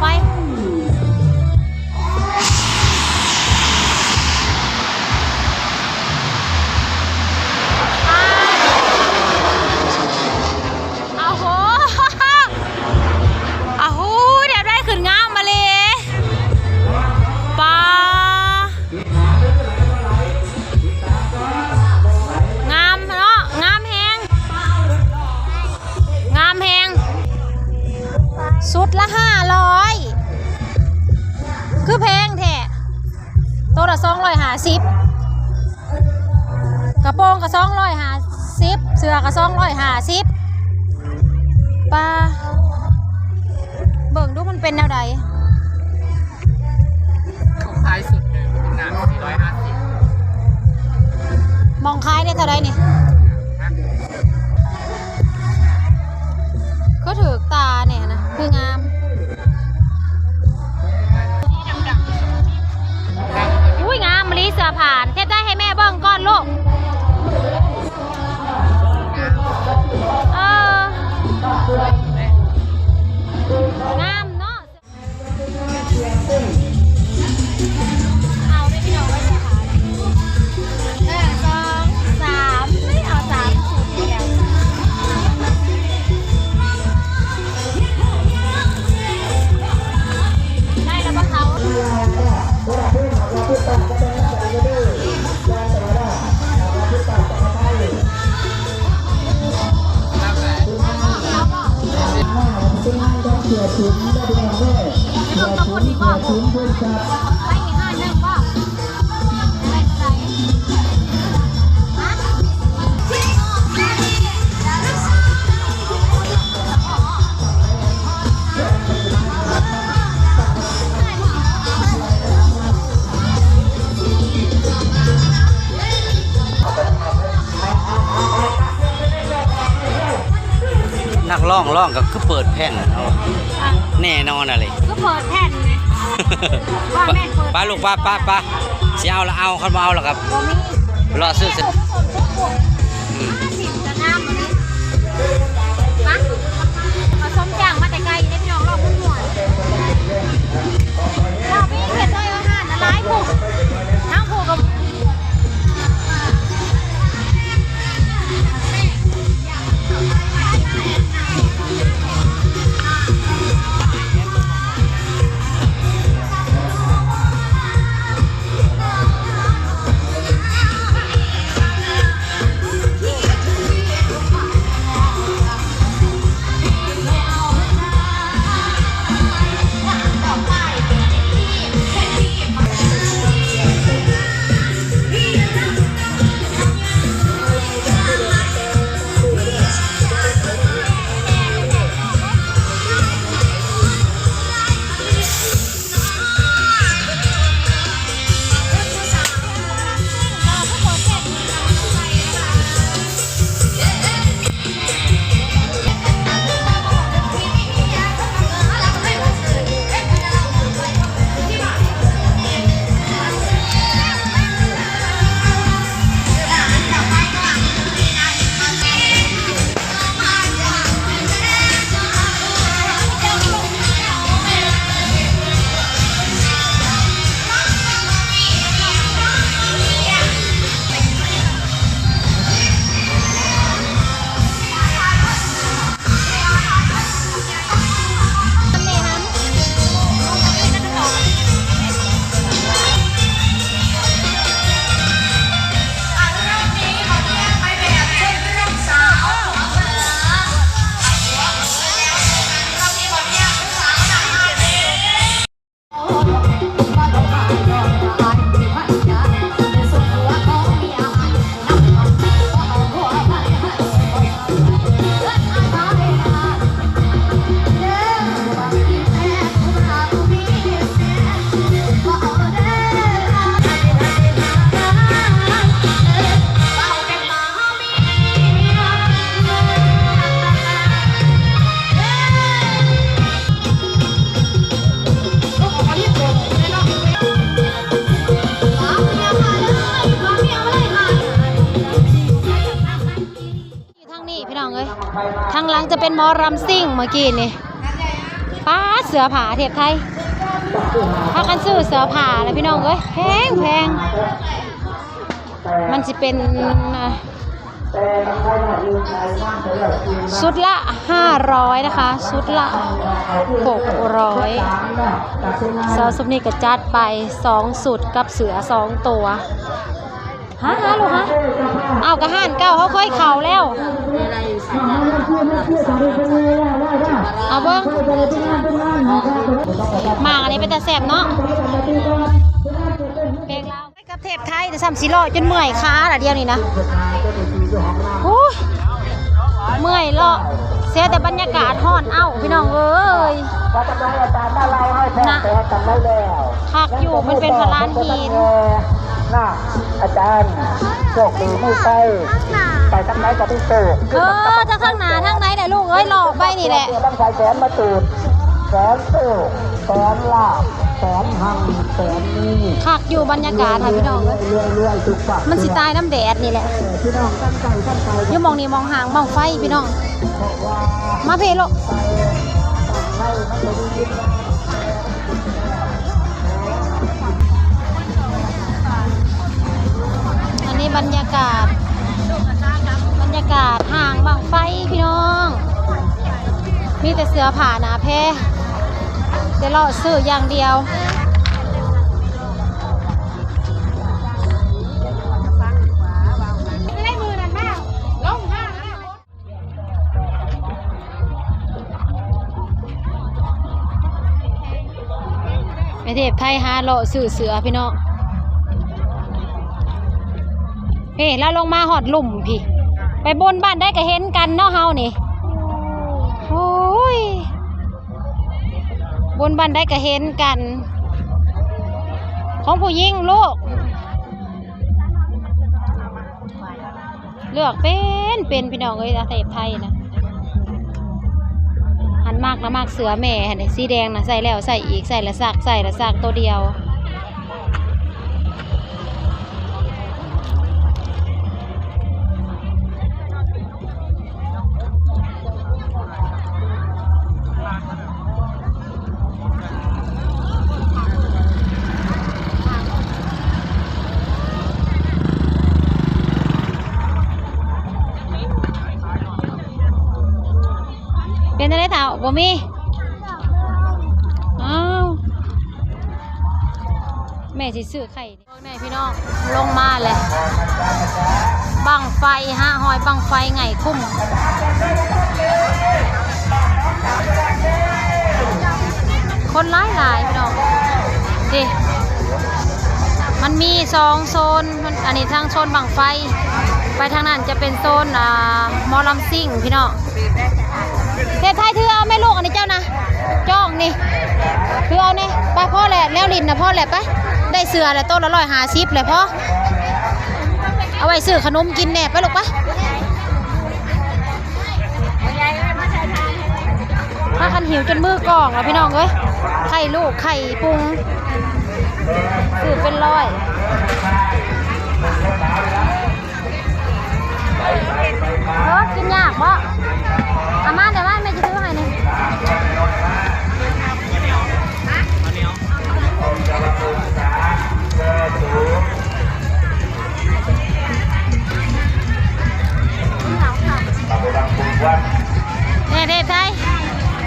ໄປ ໂອ້ໂຫ ໂອ້ໂຫ ແບບໃດຂຶ້ນງາມມາເລີຍ ປາ ງາມເນາະ ງາມແຮງ ງາມແຮງ ຊຸດລະຫ້າຮ້ອຍ ຄືແພງແທ້ ໂຕລະສອງຮ້ອຍຫ້າສິບ ກະໂປງກະສອງຮ້ອຍຫ້າສິບ ເສື້ອກະສອງຮ້ອຍຫ້າສິບ ປາ ເບິ່ງດູມັນເປັນແນວໃດ? ຂາຍສຸດເລີຍ ເປັນໜ້າສີ່ຮ້ອຍຫ້າສິບ ໝ່ອງຂາຍໄດ້ເທົ່າໃດນີ້? ຄືຖືກຕາແດ່ນະ ຄືງາມ ອຸ້ຍ ງາມມະລີ ເສື້ອຜ້າ ເຮັດໄດ້ໃຫ້ແມ່ເບິ່ງກ່ອນລູກ ເອີ ງາມເນາະ. ເອົາເດີພີ່ນ້ອງເອີຍ ເສື້ອຜ້ານະ ໜຶ່ງ ສອງ ສາມ ເອົາສາມຊຸດນີ້ແຫຼະ ໄດ້ແລ້ວບໍ່ເຂົາ? ນັກຮ້ອງຮ້ອງກະຄືເປີດແຜ່ນເນາະ ແນ່ນອນອະເລີຍ ຄືເປີດແຜ່ນ ວ່າແມ່ນເປີດ ໄປລູກ ໄປ ໄປ ໄປ ຊິເອົາລະເອົາ ຄັນບໍ່ເອົາລະກະບໍ່ມີ ລໍຊື້ ອືມ ຫ້າສິບ ກະງາມ ມາ ເອົາສົ້ມຈ້າງມາແຕ່ໄກເດ້ພີ່ນ້ອງ ລອບມ່ວນໆ ລອບນີ້ເຮັດໄດ້ອາຫານຫຼາຍຜູ້ ທາງຜູ້ກະ ຢູ່ທາງນີ້ພີ່ນ້ອງເອີຍ ທາງຫຼັງຈະເປັນໝໍລຳຊິງເມື່ອກີ້ນີ້ ປາດ ເສື້ອຜ້າເທບໄທ ພາກັນຊື້ເສື້ອຜ້າແຫຼະພີ່ນ້ອງເອີຍ ແພງໆ ມັນຊິເປັນ ຊຸດລະຫ້າຮ້ອຍນະຄະ ຊຸດລະຫົກຮ້ອຍ ເສື້ອຊຸດນີ້ກະຈັດໄປສອງຊຸດກັບເສື້ອສອງຕົວ. ຫາ ຫາລູກຫາ ເອົາ ກະຮ້ານເກົ່າເຮົາເຄີຍເຂົ້າແລ້ວ ເອົາເບິ່ງ ໝາກອັນນີ້ເປັນຕາແຊບເນາະ ແພງລາວ ໄປກັບເທບໄທ ແຕ່ຊ້ຳຊິເລາະຈົນເມື່ອຍຂາລະດຽວນີ້ນະ ໂອ້ຍ ເມື່ອຍເລາະ ເສຍແຕ່ບັນຍາກາດຮ້ອນເອົ້າ ພີ່ນ້ອງເອີຍ ນະ ຄັກຢູ່ ມັນເປັນພະລານຫີນ ນະ ອາຈານ ໂຊກດີມີໄຊ ໄປທາງໃດກໍມີໂຊກ ເອີ ຈາກທາງໜ້າທາງໃດແຫຼະລູກເອີຍ ເລາະໄປນີ້ແຫຼະ ບັ້ງໄຟແສນມາຈູດ ແສນໂຊກ ແສນລາບ ແສນຮັ່ງ ແສນມີ ຄັກຢູ່ບັນຍາກາດຫັ້ນ ພີ່ນ້ອງເອີຍ ມັນຊິຕາຍນຳແດດນີ້ແຫຼະ ພີ່ນ້ອງຕັ້ງໃຈຕັ້ງໃຈ ຢູ່ໝ່ອງນີ້ໝ່ອງຮ່າງບັ້ງໄຟ ພີ່ນ້ອງ ມາເພໂລະ ອັນນີ້ບັນຍາກາດ ບັນຍາກາດຮ່າງບັ້ງໄຟ ພີ່ນ້ອງ ມີແຕ່ເສື້ອຜ້າໜ້າແພ ແຕ່ເລາະຊື້ຢ່າງດຽວ. ແມ່ເທບໄທຫາເລາະຊື້ເສື້ອ ພີ່ນ້ອງ ເພ ລາວລົງມາຮອດລຸ່ມພີ້ ໄປບົນບ້ານໃດກະເຫັນກັນເນາະເຮົານີ້ ໂອ້ຍ ບົນບ້ານໃດກະເຫັນກັນ ຂອງຜູ້ຍິງລູກ. ເລືອກເປັນ ເປັນ ພີ່ນ້ອງເອີຍ ອາເທບໄທນະ ຫັ້ນມັກນະ ມັກເສື້ອແມ່ຫັ້ນເດ ສີແດງນະ ໃສ່ແລ້ວໃສ່ອີກ ໃສ່ລະຊັກ ໃສ່ລະຊັກໂຕດຽວ. ເປັນຈັ່ງໃດເຖົ້າ? ບໍ່ມີ? ອ້າວ ແມ່ຊິຊື້ໄຂ່. ເບິ່ງແນ່ພີ່ນ້ອງ ລົງມາແລ້ວ ບັ້ງໄຟ ຫາຮອຍບັ້ງໄຟໄຫງ່ຄຸ້ມ ຄົນຫຼາຍໆ ພີ່ນ້ອງ ເດ້ ມັນມີສອງໂຊນ ມັນ ອັນນີ້ທາງໂຊນບັ້ງໄຟ ໄປທາງນັ້ນຈະເປັນໂຊນ ອ່າ ໝໍລຳຊິງ ພີ່ນ້ອງ. ເທບໄທ ຖືເອົາແມ່ລູກ ອັນນີ້ເຈົ້ານະ ຈ້ອງນີ້ ຖືເອົາແນ່ ໄປ ພໍແລ້ວ ແນວຫຼິ້ນນະ ພໍແລ້ວ ໄປ ໄດ້ເສື້ອແລ້ວ ໂຕລະຮ້ອຍຫ້າສິບແລ້ວ ພໍ ເອົາໄວ້ຊື້ຂະໜົມກິນແນ່ ໄປລູກ ໄປ ພາກັນຫິວຈົນມືກອງແລ້ວ ພີ່ນ້ອງເອີຍ ໄຂ່ລູກ ໄຂ່ປຸງ ຊື້ເປັນຮ້ອຍ. ເອີ ກິນຍາກບໍ? ເອົາມາແດ່ ມາ ແມ່ຈະຖືໃຫ້ນີ້ ແນ່ ເທບໄທ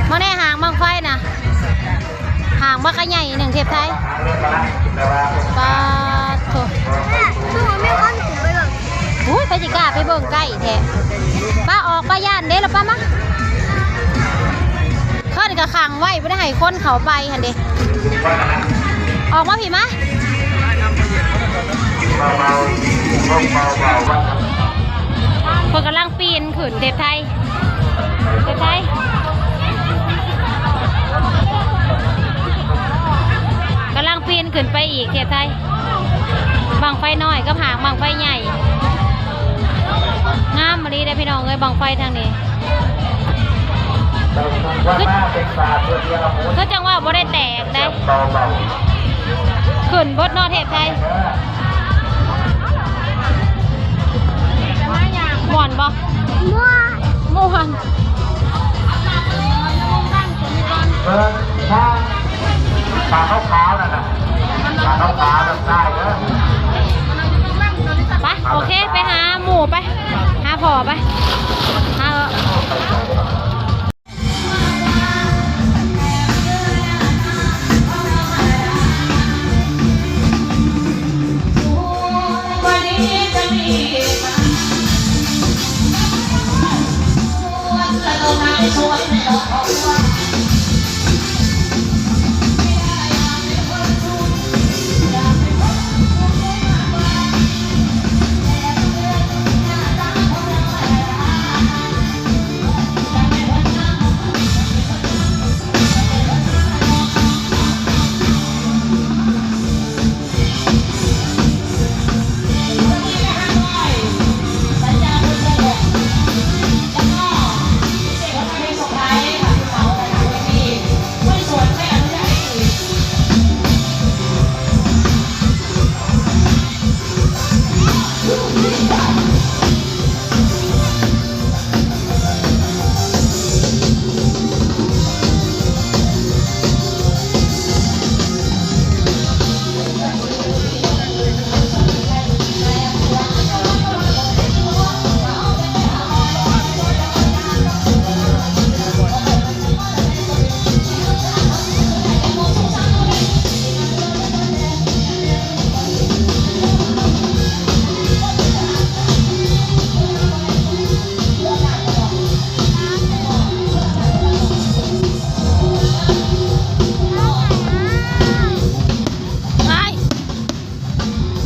ມາແນ່ ຫາງບັ້ງໄຟນະ. ຫາງບັກກະໃຫຍ່ໜຶ່ງ ເທບໄທ ປາດໂທ້ ຄືວ່າແມ່ນອັນ ໂອ້ຍ ໃຜຊິກ້າໄປເບິ່ງໃກ້ແທ້ ປ້າອອກ ປ້າຢ້ານເດ້ລະ ປ້າມາ ເພິ່ນກະຂັງໄວ້ ບໍ່ໄດ້ໃຫ້ຄົນເຂົ້າໄປຫັ້ນເດ້ ອອກມາພີ້ມາ ເພິ່ນກຳລັງ ປີນຂຶ້ນ ເທບໄທ ເທບໄທ ກຳລັງປີນຂຶ້ນໄປອີກ ເທບໄທ ບັ້ງໄຟນ້ອຍກັບຫາງບັ້ງໄຟໃຫຍ່ ງາມອີ່ຫຼີເດ້ພີ່ນ້ອງເອີຍ ບັ້ງໄຟທາງນີ້ ຄື ຄືຈັ່ງວ່າບໍ່ໄດ້ແຕກເດ້. ຂຶ້ນເບິດເນາະ ເທບໄທ ມ່ວນບໍ່? ມ່ວນ ມ່ວນ. เบิ่งทาง ปลาขาวๆ นั่นน่ะ ปลาขาวๆ นั่นได้เด้อ ไป โอเค ไปหาหมู่ไป หาพ่อไป หา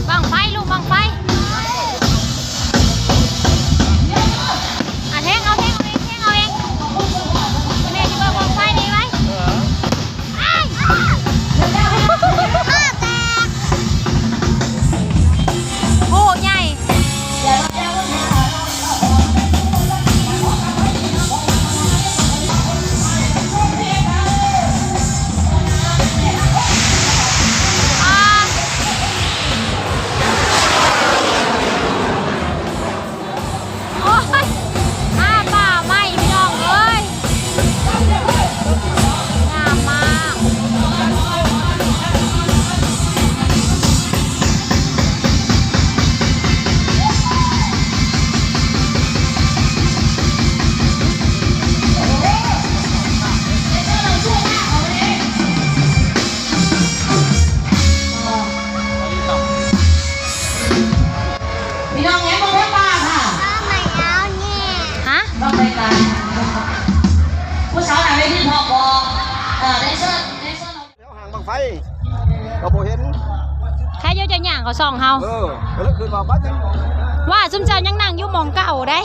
บั้งไฟ ลูกบั้งไฟ อ่ะ แทงเอา แทงเอาเอง แทงเอาเอง แม่สิเบิ่งบั้งไฟนี่ไว้ อ้าย โอ้ ใหญ่ โอ๊ย หาป่าใหม่พี่น้องเอ้ย งามมาก พี่น้องแหงเบิ่งเพิ่นว่าค่ะ ฮะ ต้องไปกัน ผู้สาวหน้าเวทีพร้อมบ่ เอ่อ แดนเซอร์ แดนเซอร์ แถวหางบั้งไฟ ก็บ่เห็น ใครอยู่จะย่างเขาส่องเฮา เออ ก็เลยขึ้นมาปั๊บนึง ว่าซุมเจ้ายังนั่งอยู่หม่องเก่าเด้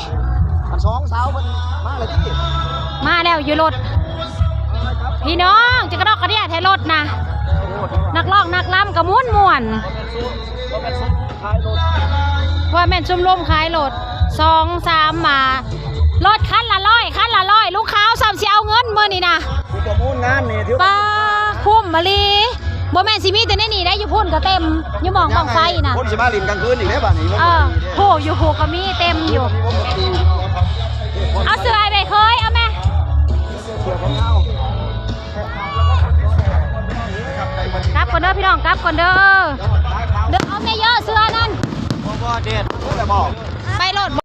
อันสองสาวเพิ่นมาแล้วติ มาแล้วอยู่รถ พี่น้อง จะกระดอกกระเดี้ยแท้รถนะ นักร้องนักรำก็ม่วนๆ ว่าแม่นซุมลมขายรถ สองสาม มา รถคันละร้อย คันละร้อย ลุงขาวซ้ำสิเอาเงินมื้อนี้นะ ผู้ประมูลงานนี่ถือว่า ป้า คุ้มอีหลี บ่แม่นสิมีแต่ในนี่ได้ อยู่พุ้นก็เต็ม อยู่หม่องบั้งไฟนะ คนสิมาหลิ้นกลางคืนอีกเด้บัดนี้ เออ โห อยู่พุ้นก็มีเต็มอยู่ เอาเสื้อให้แม่เคย เอาแม่ กลับก่อนเด้อพี่น้อง กลับก่อนเด้อ เด้อ เอาแม่เยอะเสื้อนั่น บ่ บ่ แดด ไปโลด